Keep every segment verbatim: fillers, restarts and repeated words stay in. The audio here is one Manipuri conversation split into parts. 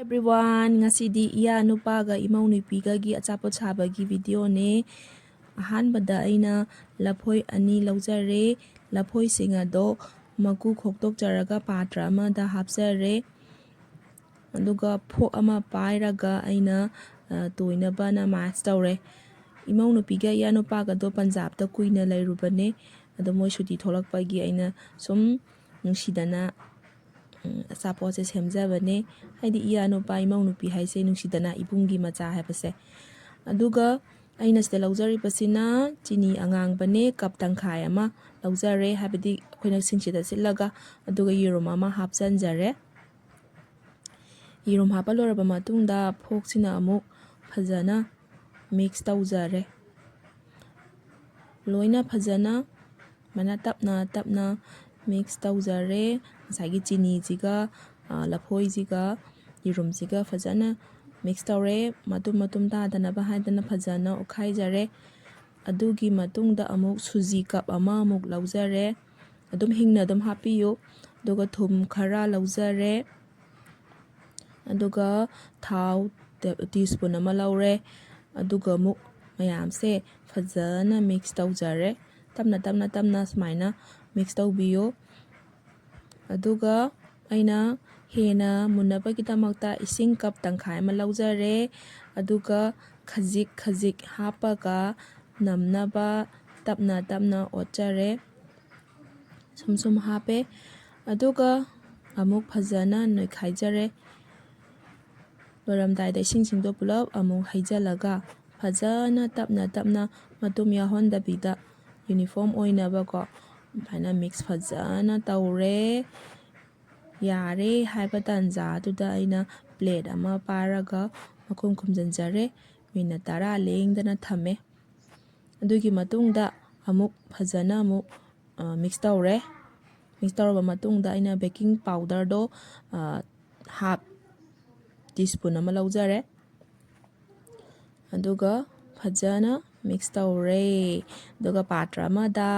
Everyone, ꯉꯁꯤꯗꯤ ꯏꯌꯥ ꯅꯨꯄꯥꯒ ꯏꯃꯧ ꯅꯨꯄꯤꯒꯒꯤ ꯑꯆꯥꯄꯣꯠ ꯁꯥꯕꯒꯤ ꯚꯤꯗꯤꯑꯣꯅꯦ꯫ ꯑꯍꯥꯟꯕꯗ ꯑꯩꯅ ꯂꯐꯣꯏ ꯑꯅꯤ ꯂꯧꯖꯔꯦ꯫ ꯂꯐꯣꯏꯁꯤꯡ ꯑꯗꯣ ꯃꯀꯨ ꯈꯣꯛꯇꯣꯛꯆꯔꯒ ꯄꯥꯇ꯭ꯔ ꯑꯃꯗ ꯍꯥꯞꯆꯔꯦ꯫ ꯑꯗꯨꯒ ꯐꯣꯛ ꯑꯃ ꯄꯥꯏꯔꯒ ꯑꯩꯅ, ꯑ, ꯇꯣꯏꯅꯕꯅ ꯃꯥꯁ ꯇꯧꯔꯦ꯫ ꯏꯃꯧ ꯅꯨꯄꯤꯒ ꯏꯌꯥ ꯅꯨꯄꯥꯒꯗꯣ ꯄꯟꯖꯥꯕꯇ ꯀꯨꯏꯅ ꯂꯩꯔꯨꯕꯅꯦ꯫ ꯑꯗꯣ ꯃꯣꯏ ꯁꯨꯇꯤ ꯊꯣꯛꯂꯛꯄꯒꯤ ꯑꯩꯅ ꯁꯨꯝ ꯅꯨꯡꯁꯤꯗꯅ, ꯎꯝ, ꯑꯆꯥꯄꯣꯠꯁꯦ ꯁꯦꯝꯖꯕꯅꯦ꯫ ꯍꯥꯏꯗꯤ ꯏꯌꯥ ꯅꯨꯄꯥ ꯏꯃꯧ ꯅꯨꯄꯤ ꯍꯥꯏꯁꯦ ꯅꯨꯡꯁꯤꯗꯅ ꯏꯕꯨꯡꯒꯤ ꯃꯆꯥ ꯍꯥꯏꯕꯁꯦ꯫ ꯑꯗꯨꯒ ꯑꯩꯅ ꯁꯤꯗ ꯂꯧꯖꯔꯤꯕꯁꯤꯅ ꯆꯤꯅꯤ ꯑꯉꯥꯡꯕꯅꯦ, ꯀꯞ ꯇꯪꯈꯥꯏ ꯑꯃ ꯂꯧꯖꯔꯦ꯫ ꯍꯥꯏꯕꯗꯤ ꯑꯩꯈꯣꯏꯅ ꯁꯤꯡꯁꯤꯗ ꯁꯤꯠꯂꯒ, ꯑꯗꯨꯒ ꯌꯦꯔꯨꯝ ꯑꯃ ꯍꯥꯞꯆꯟꯖꯔꯦ꯫ ꯌꯦꯔꯨꯝ ꯍꯥꯞꯄ ꯂꯣꯏꯔꯕ ꯃꯇꯨꯡꯗ ꯐꯣꯛꯁꯤꯅ ꯑꯃꯨꯛ ꯐꯖꯅ ꯃꯤꯛꯁ ꯇꯧꯖꯔꯦ꯫ ꯂꯣꯏꯅ ꯐꯖꯅ ꯁꯨꯃꯥꯏꯅ ꯇꯞꯅ ꯇꯞꯅ ꯃꯤꯛꯁ ꯇꯧꯖꯔꯦ꯫ ꯉꯁꯥꯏꯒꯤ ꯆꯤꯅꯤꯁꯤꯒ, ꯑ, ꯂꯐꯣꯏꯁꯤꯒ ꯌꯦꯔꯨꯝꯁꯤꯒ ꯐꯖꯅ ꯃꯤꯛꯁ ꯇꯧꯔꯦ꯫ ꯃꯇꯨꯝ ꯃꯇꯨꯝ ꯇꯥꯗꯅꯕ ꯍꯥꯏꯗꯅ ꯐꯖꯅ ꯑꯣꯠꯈꯥꯏꯖꯔꯦ꯫ ꯑꯗꯨꯒꯤ ꯃꯇꯨꯡꯗ ꯑꯃꯨꯛ ꯁꯨꯖꯤ ꯀꯞ ꯑꯃ ꯑꯃꯨꯛ ꯂꯧꯖꯔꯦ꯫ ꯑꯗꯨꯝ ꯍꯤꯡꯅ ꯑꯗꯨꯝ ꯍꯥꯞꯄꯤꯌꯨ꯫ ꯑꯗꯨꯒ ꯊꯨꯝ ꯈꯔ ꯂꯧꯖꯔꯦ꯫ ꯑꯗꯨꯒ ꯊꯥꯎ ꯇꯦ-, ꯇꯤ ꯁ꯭ꯄꯨꯟ ꯑꯃ ꯂꯧꯔꯦ꯫ ꯑꯗꯨꯒ ꯑꯃꯨꯛ ꯃꯌꯥꯝꯁꯦ ꯐꯖꯅ ꯃꯤꯛꯁ ꯇꯧꯖꯔꯦ꯫ ꯇꯞꯅ, ꯇꯞꯅ, ꯇꯞꯅ ꯁꯨꯃꯥꯏꯅ ꯃꯤꯛꯁ ꯇꯧꯕꯤꯌꯨ꯫ ꯑꯗꯨꯒ ꯑꯩꯅ ꯍꯦꯟꯅ ꯃꯨꯟꯅꯕꯒꯤꯗꯃꯛꯇ ꯏꯁꯤꯡ ꯀꯞ ꯇꯪꯈꯥꯏ ꯑꯃ ꯂꯧꯖꯔꯦ꯫ ꯑꯗꯨꯒ ꯈꯖꯤꯛ ꯈꯖꯤꯛ ꯍꯥꯞꯄꯒ ꯅꯝꯅꯕ ꯇꯞꯅ, ꯇꯞꯅ ꯑꯣꯠꯆꯔꯦ꯫ ꯁꯨꯝ ꯁꯨꯝ ꯍꯥꯞꯄꯦ꯫ ꯑꯗꯨꯒ ꯑꯃꯨꯛ ꯐꯖꯅ ꯅꯣꯏꯈꯥꯏꯖꯔꯦ꯫ ꯂꯣꯏꯔꯝꯗꯥꯏꯗ ꯏꯁꯤꯡꯁꯤꯡꯗꯣ ꯄꯨꯂꯞ ꯑꯃꯨꯛ ꯍꯩꯖꯤꯜꯂꯒ ꯐꯖꯅ ꯇꯞꯅ ꯇꯞꯅ ꯃꯇꯨꯝ ꯌꯥꯎꯍꯟꯗꯕꯤꯗ ꯌꯨꯅꯤꯐꯣꯔꯝ ꯑꯣꯏꯅꯕꯀꯣ ꯑꯗꯨꯃꯥꯏꯅ ꯃꯤꯛꯁ ꯐꯖꯅ ꯇꯧꯔꯦ꯫ ꯌꯥꯔꯦ ꯍꯥꯏꯕ ꯇꯥꯟꯖꯥꯗꯨꯗ ꯑꯩꯅ ꯄ꯭ꯂꯦꯠ ꯑꯃ ꯄꯥꯏꯔꯒ ꯃꯈꯨꯝ ꯈꯨꯝꯖꯤꯟꯖꯔꯦ꯫ ꯃꯤꯅꯠ ꯇꯔꯥ ꯂꯦꯡꯗꯅ ꯊꯝꯃꯦ꯫ ꯑꯗꯨꯒꯤ ꯃꯇꯨꯡꯗ ꯑꯃꯨꯛ ꯐꯖꯅ ꯑꯃꯨꯛ, ꯑ, ꯃꯤꯛꯁ ꯇꯧꯔꯦ꯫ ꯃꯤꯛꯁ ꯇꯧꯔꯕ ꯃꯇꯨꯡꯗ ꯑꯩꯅ ꯕꯦꯀꯤꯡ ꯄꯥꯎꯗꯔꯗꯣ, ꯑ, ꯍꯥꯞ ꯇꯤ ꯁ꯭ꯄꯨꯟ ꯑꯃ ꯂꯧꯖꯔꯦ꯫ ꯑꯗꯨꯒ ꯐꯖꯅ ꯃꯤꯛꯁ ꯇꯧꯔꯦ꯫ ꯑꯗꯨꯒ ꯄꯥꯇ꯭ꯔ ꯑꯃꯗ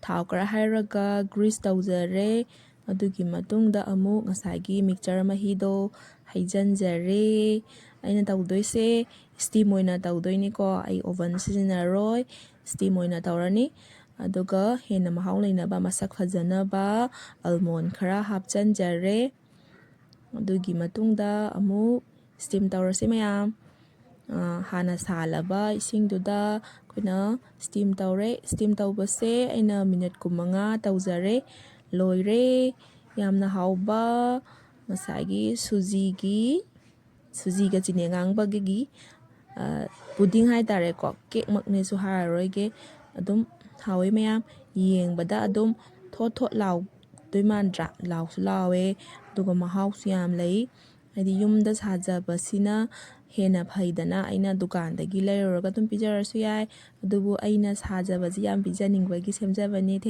ꯊꯥꯎ ꯈꯔ ꯍꯩꯔꯒ ꯒ꯭ꯔꯤꯁ ꯇꯧꯖꯔꯦ꯫ ꯑꯗꯨꯒꯤ ꯃꯇꯨꯡꯗ ꯑꯃꯨꯛ ꯉꯁꯥꯏꯒꯤ mixture ꯃꯍꯤꯗꯣ ꯍꯩꯖꯤꯟꯖꯔꯦ꯫ ꯑꯩꯅ ꯇꯧꯗꯣꯏꯁꯦ steam ꯑꯣꯏꯅ ꯇꯧꯗꯣꯏꯅꯤꯀꯣ, ꯑꯩ oven ꯁꯤꯖꯤꯟꯅꯔꯣꯏ, steam ꯑꯣꯏꯅ ꯇꯧꯔꯅꯤ꯫ ꯑꯗꯨꯒ ꯍꯦꯟꯅ ꯃꯍꯥꯎ ꯂꯩꯅꯕ, ꯃꯁꯛ ꯐꯖꯅꯕ almond ꯈꯔ ꯍꯥꯞꯆꯤꯟꯖꯔꯦ꯫ ꯑꯗꯨꯒꯤ ꯃꯇꯨꯡꯗ ꯑꯃꯨꯛ steam ꯇꯧꯔꯁꯤ ꯃꯌꯥꯝ꯫ ꯑ, ꯍꯥꯟꯅ ꯁꯥꯍꯜꯂꯕ ꯏꯁꯤꯡꯗꯨꯗ ꯑꯩꯈꯣꯏꯅ steam ꯇꯧꯔꯦ꯫ Steam ꯇꯧꯕꯁꯦ ꯑꯩꯅ minute ꯀꯨꯟꯃꯉꯥ ꯇꯧꯖꯔꯦ꯫ ꯂꯣꯏꯔꯦ꯫ ꯌꯥꯝꯅ ꯍꯥꯎꯕ ꯉꯁꯥꯏꯒꯤ ꯁꯨꯖꯤꯒꯤ, ꯁꯨꯖꯤꯒ ꯆꯤꯅꯤ ꯑꯉꯥꯡꯕꯒꯤ, ꯑ, pudding ꯍꯥꯏꯇꯥꯔꯦꯀꯣ, cake ꯃꯛꯅꯦꯁꯨ ꯍꯥꯏꯔꯔꯣꯏꯒꯦ꯫ ꯑꯗꯨꯝ ꯍꯥꯎꯋꯦ ꯃꯌꯥꯝ꯫ ꯌꯦꯡꯕꯗ ꯑꯗꯨꯝ ꯊꯣꯠ ꯊꯣꯠ ꯂꯥꯎꯗꯣꯏ ꯃꯥꯟꯗ꯭ꯔꯥ? ꯂꯥꯎꯁꯨ ꯂꯥꯎꯋꯦ, ꯑꯗꯨꯒ ꯃꯍꯥꯎꯁꯨ ꯌꯥꯝ ꯂꯩ꯫ ꯍꯥꯏꯗꯤ ꯌꯨꯝꯗ ꯁꯥꯖꯕꯁꯤꯅ ꯍꯦꯟꯅ ꯐꯩꯗꯅ꯫ ꯑꯩꯅ ꯗꯨꯀꯥꯟꯗꯒꯤ ꯂꯩꯔꯨꯔꯒ ꯑꯗꯨꯝ ꯄꯤꯖꯔꯁꯨ ꯌꯥꯏ, ꯑꯗꯨꯕꯨ ꯑꯩꯅ ꯁꯥꯖꯕꯁꯤ ꯌꯥꯝ ꯄꯤꯖꯅꯤꯡꯕꯒꯤ ꯁꯦꯝꯖꯕꯅꯦ꯫ Thank